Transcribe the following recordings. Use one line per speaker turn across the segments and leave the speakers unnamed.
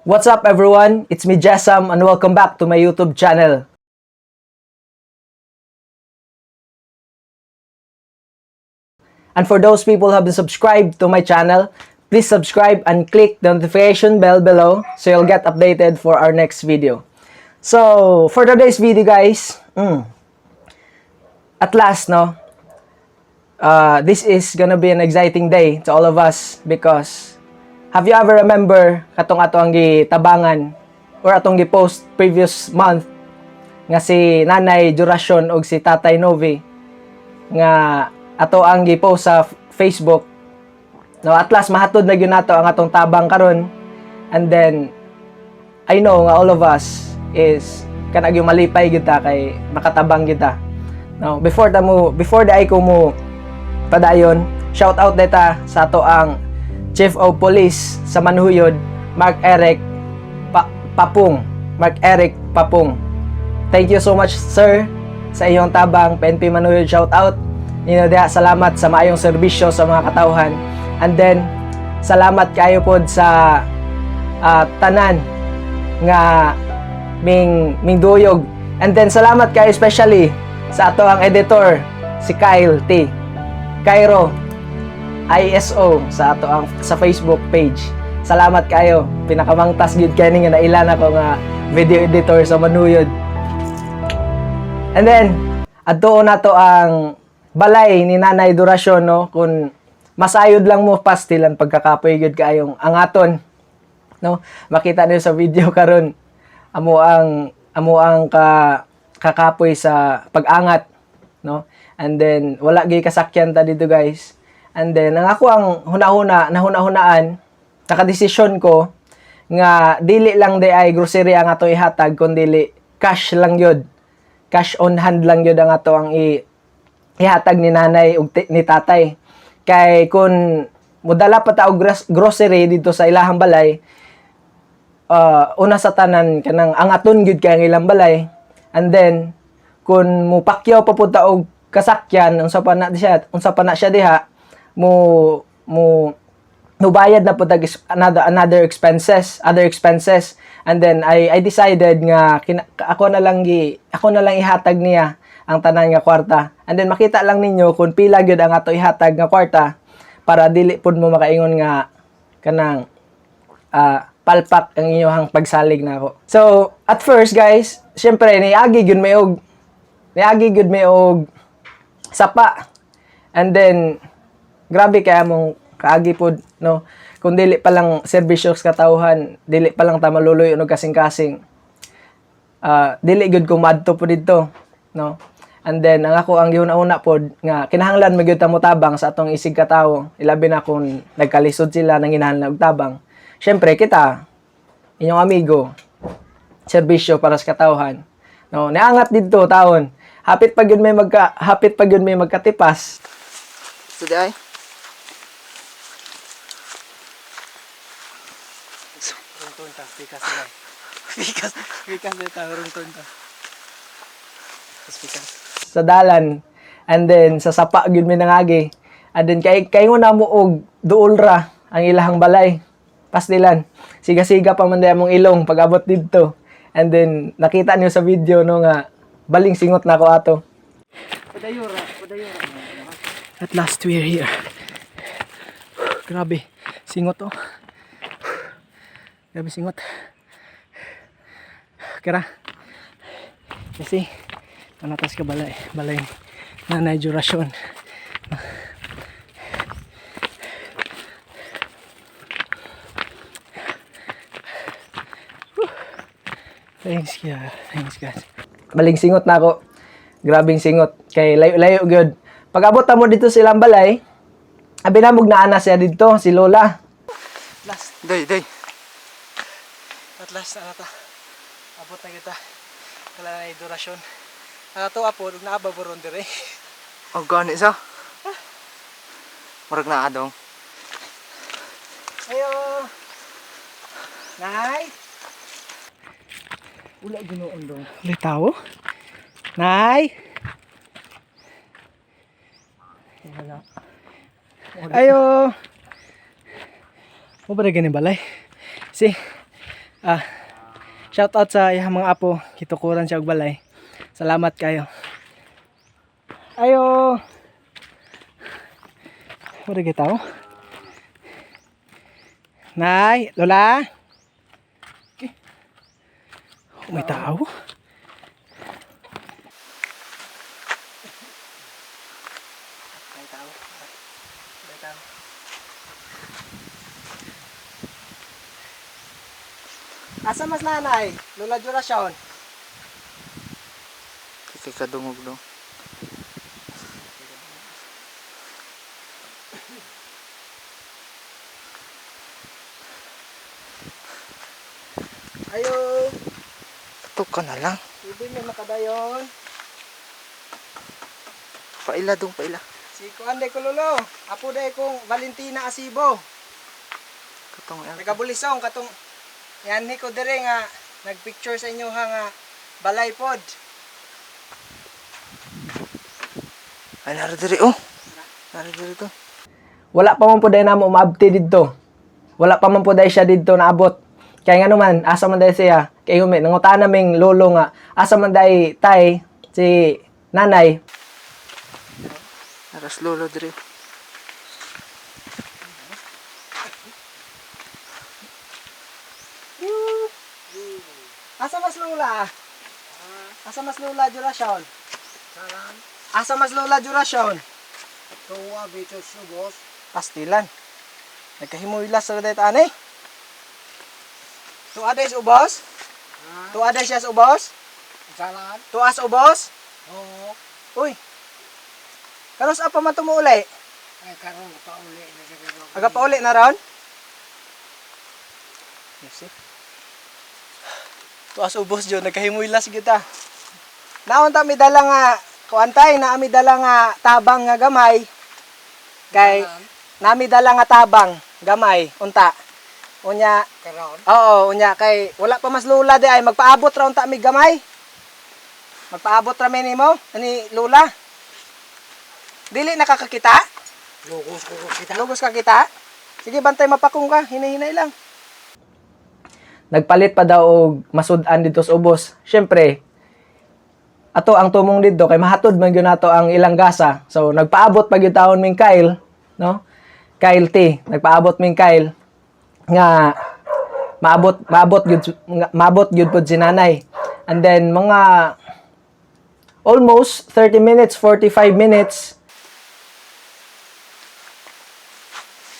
What's up, everyone? It's me, Jessam, and welcome back to my YouTube channel. And for those people who haven't subscribed to my channel, please subscribe and click the notification bell below so you'll get updated for our next video. So, for today's video, guys, at last, no, this is gonna be an exciting day to all of us because have you ever remember katong ato ang gitabangan or atong gi-post previous month nga si Nanay Juracion og si Tatay Novi nga ato ang gi-post sa Facebook, no? At last, mahatod na gyud nato ang atong tabang karon. And then I know nga all of us is kanang yung malipay gyud ta kay makatabang kita, no? Before diay ko mo padayon, shout out dita sa ato ang Chief of Police sa Manjuyod, Mark Eric Papung. Mark Eric Papung, thank you so much, sir, sa iyong tabang. PNP Manjuyod, shout out nino diha. Salamat sa maayong serbisyo sa mga katawhan. And then salamat kayo pod sa tanan nga ming duyog. And then salamat kayo especially sa ato ang editor, si Kyle T. Cairo ISO sa ato ang sa Facebook page. Salamat kayo. Pinakamangtas gyud kay nga nailan ako nga video editor sa Manjuyod. And then adtuon nato ang balay ni Nanay Durasyon, no? Kung masayod lang mo, pastilan pagkakapoy gyud kaayong angaton, no? Makita niyo sa video karon amo ang kakapoy sa pag-angat, no? And then wala gyud kasakyan ta dito, guys. And then ang ako ang hunahuna nahuna-hunaan, nakadesisyon ko nga dili lang di ay grocery ang ato ihatag kundi cash lang yun, cash on hand lang yun ang ato ang ihatag ni nanay ug ni tatay, kay kung modala pa ta og grocery dito sa ilahang balay, una sa tanan kanang angaton gyud kay ang ilang balay. And then kung mupakyaw pa pud ta og kasakyan, unsa pa na siya diha, mo mo mubayad na pud tag another expenses, other expenses. And then I decided nga ako na lang ihatag niya ang tanan nga kwarta. And then makita lang ninyo kung pila gyud ang ato ihatag nga kwarta para dili pud mo makaingon nga kanang palpak ang inyong pagsalig nako. So, at first, guys, syempre niagi gyud may og sapa. And then grabe kaya mong kaagi pod, no? Kung dili pa lang serbisyo sa katawhan, dili pa lang ta maluluyo og kasing-kasing. Dili gyud ko madto po didto, no? And then ang ako ang gihuna-huna pod nga kinahanglan magyud ta motabang sa atong isig katawo, ilabi na kung nagkalisod sila, nanginahanglan og tabang. Syempre kita, inyong amigo, serbisyo para sa katawhan. No, niangat didto taon. Hapit pa gyud may magkatipas.
So di ay.
Rungtun ta, pikas na. Pikas, pikas na ta, rungtun ta. Pikas. Sa dalan and then sa sapa gyud mi nangagi. And then kay kay na mo og duol ra ang ilahang balay. Pastilan. Siga-siga pa man day among ilong pag-abot didto. And then nakita niyo sa video, no, nga baling singot na ako ato. At last we're here. Grabe, singot oh. Grabe singot. Kara. Kasi panatas ka balay, balay Nanay Jurasyon. Thanks God. Thanks God. Baling singot na ako. Grabing singot. Kay layo-layo gyud. Pag abot mo dito sa ilang balay, abi namog naa na siya dito, si Lola. Last,
Day, day.
at last ano ta. Abot na kita. Kala na durasyon. Ato apo ug naa ba ron dire.
Oh, gani sa. Murag na adong.
Ayo. Nay. Wala ginoon dong. Litaw? Nay.
Wala.
Ayo. Mo ba gani balay? Si. Ah, shout out sa iyang mga apo, gitukuran siya og balay. Salamat kayo. Ayo. Wala kita oh. Nay, Lola. Eh, oh, may tao. May tao. May tao. Asa mas nanay? Lola Jurasyon.
Kay kadungog do.
Ayo.
Kato ka na lang.
Pwede may makadayon.
Paila dong, paila.
Si Kuan de Kulolo. Apo day kong Valentina Asibo.
Katong
Nagabulisong katong yan ni ko dire nga nagpicture sa inyo ha nga balay pod.
Ay, nara diri oh. Nara diri to.
Wala pa man po day namo maabti didto. Wala pa man po day siya didto naabot. Kaya nga naman, asa man day siya. Kay umi, nangutaan naming lolo nga, asa man day tay, si nanay.
Naras lolo diri.
Asa mas lola? Asa mas lola Jurasyon? Asa mas lola Jurasyon?
Tuwa bito subos.
Pastilan. Nagkahimuilas sa dayta ani. Tuwa day sa ubos? Tuwa day siya sa ubos?
Salan.
Tuwa sa ubos?
Oo.
Uy. Karos apa man tumuuli?
Ay karon pauli na siguro.
Aga pauli na ron? You see? Tuwa sa ubos jud nagkahimuilas kita. Naon ta mi dala nga kuantay na mi dala nga tabang nga gamay. Kay nami dala nga tabang gamay unta. Unya.
Karon.
Oo, unya kay wala pa mas lula di ay magpaabot ra unta mi gamay. Magpaabot ra mi nimo ani lula. Dili nakakakita?
Lugos ko kita.
Lugos ka kita? Sige, bantay mapakong ka, hinay-hinay lang. Nagpalit pa daw og masud-an dito sa ubos. Syempre, ato ang tumong didto kay mahatod man gyud nato ang ilang gasa. So nagpaabot pa gyud taon ming Kyle, no? Kyle T, nagpaabot ming Kyle nga maabot maabot gyud nga maabot gyud pod si nanay. And then mga almost 30 minutes, 45 minutes.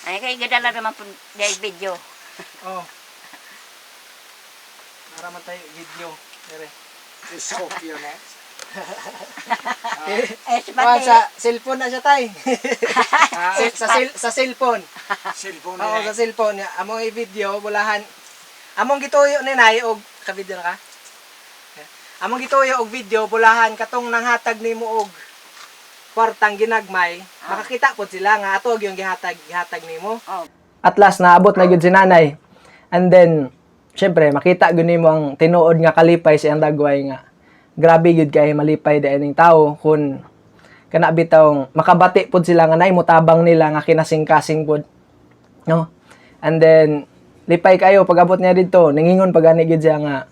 Ay, kay gadala naman po dahil video.
Oh. Para man tayo video. Dire.
Scorpio na.
Eh, si
Kuan
Pati,
sa cellphone na siya tay. Sa cellphone.
Cellphone
Oo,
na.
sa cellphone niya. Among i-video bulahan. Among gituyo ni nay og ka-video na ka. Among gituyo og video bulahan katong nanghatag nimo og kwartang ginagmay, makakita pod sila nga ato yung gihatag gihatag nimo.
Oh.
At last naabot na gyud si nanay. And then syempre makita gyud nimo ang tinuod nga kalipay sa iyang dagway nga grabe gyud kay malipay dahil ning tao kun kana bitawng makabati pod sila nga nay motabang nila nga kinasingkasing pod, no? And then lipay kayo pag abot niya didto, ningingon pag gani gyud siya nga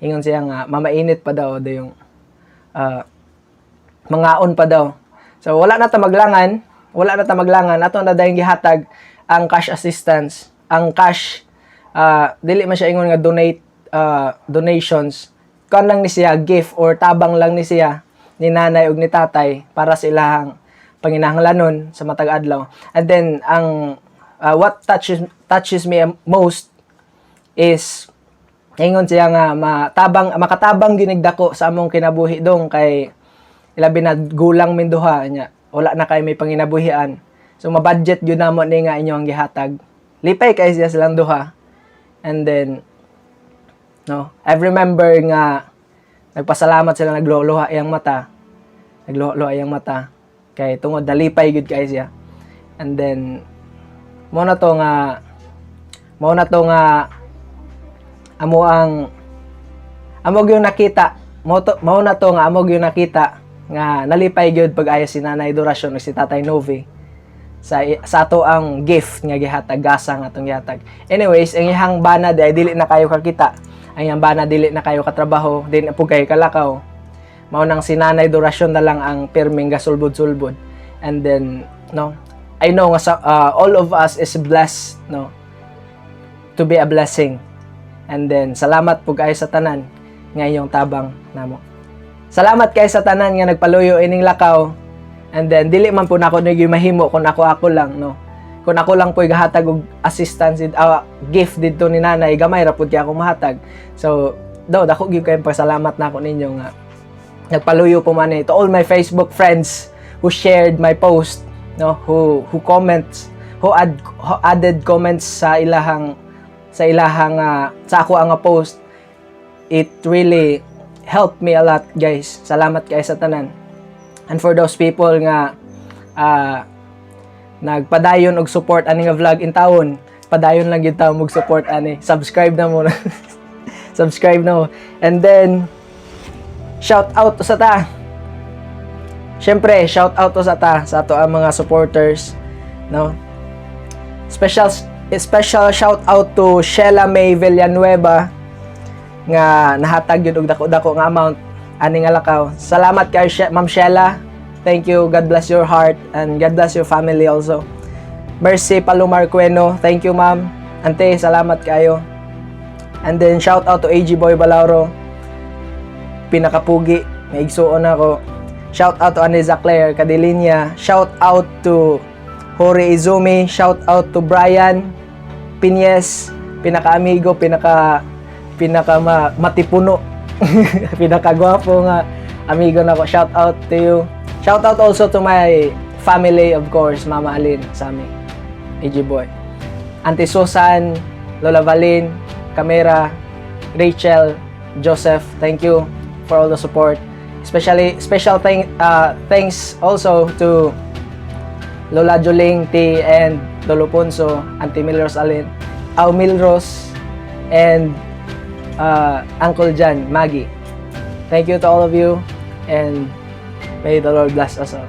ingon siya nga mamainit pa daw do yung mangaon pa daw. So wala na ta maglangan, wala na ta maglangan ato na dayong gihatag ang cash assistance, ang cash, dili man siya ingon nga donate, donations. Kuan lang ni siya, gift or tabang lang ni siya ni nanay ug ni tatay para sa ilahang panginahanglanon sa matag adlaw. And then ang what touches touches me most is ingon siya nga matabang makatabang ginigdako sa among kinabuhi dong kay ilabi na gulang min duha nya wala na kay may panginabuhian, so ma-budget gyud namo ni nga inyo ang gihatag. Lipay kay siya silang duha. And then, no, I remember nga nagpasalamat sila, nagluha iyang mata, nagluha iyang mata kay tungod nalipay gyud kay siya. And then mo na to nga amo ang amo gyud nakita mo to, mao na to nga amo gyud nakita nga nalipay gyud pag-ayo si Nanay Dorasyon ug si Tatay Novi. Sa ato ang gift nga gihatag, gasa nga atong gihatag. Anyways, ang iyang bana di ay dili na kayo kakita. Ang iyang bana dili na kayo katrabaho, dili na pud kayo kalakaw. Mao nang si Nanay Dorasyon na lang ang pirming gasulbod-sulbod. And then, no, I know nga sa, all of us is blessed, no, to be a blessing. And then, salamat po kayo sa tanan nga inyong tabang namo. Salamat kay sa tanan nga nagpaluyo ining lakaw. And then dili man po nako naging mahimo kung ako ako lang, no. Kung ako lang po'y gahatag og assistance, gift didto ni nanay, gamay ra pud kay ako mahatag. So, do dako gyud kayong pasalamat nako ninyo nga nagpaluyo po man eh. To all my Facebook friends who shared my post, no, who comments, who added comments sa ilahang sa ako ang nga post. It really helped me a lot, guys. Salamat kay sa tanan. And for those people nga nagpadayon og support ani nga vlog intawon, padayon lang gyud ta mo support ani. Subscribe na mo. Subscribe na mo. And then shout out to sa ta. Syempre, shout out to sa ta sa ato ang mga supporters, no? Special special shout out to Sheila May Villanueva nga nahatag yun og dako-dako nga amount ani nga lakaw. Salamat kay Ma'am Sheila. Thank you. God bless your heart and God bless your family also. Mercy Palomar Cueno. Thank you, ma'am. Ante, salamat kayo. And then shout out to AG Boy Balauro. Pinakapugi. May igsuon ako. Shout out to Aniza Claire Cadelinia. Shout out to Hori Izumi. Shout out to Brian Pinyes. Pinaka-amigo, pinaka matipuno. Pinaka-gwapo nga amigo nako. Shout out to you. Shout out also to my family, of course, Mama Alin, Sami, AG Boy. Auntie Susan, Lola Valin, Camera, Rachel, Joseph, thank you for all the support. Especially special thanks also to Lola Joling T and Lolo Ponso, Auntie Milros Alin, Aw Milros, and Uncle Jan, Maggie. Thank you to all of you, and may the Lord bless us all.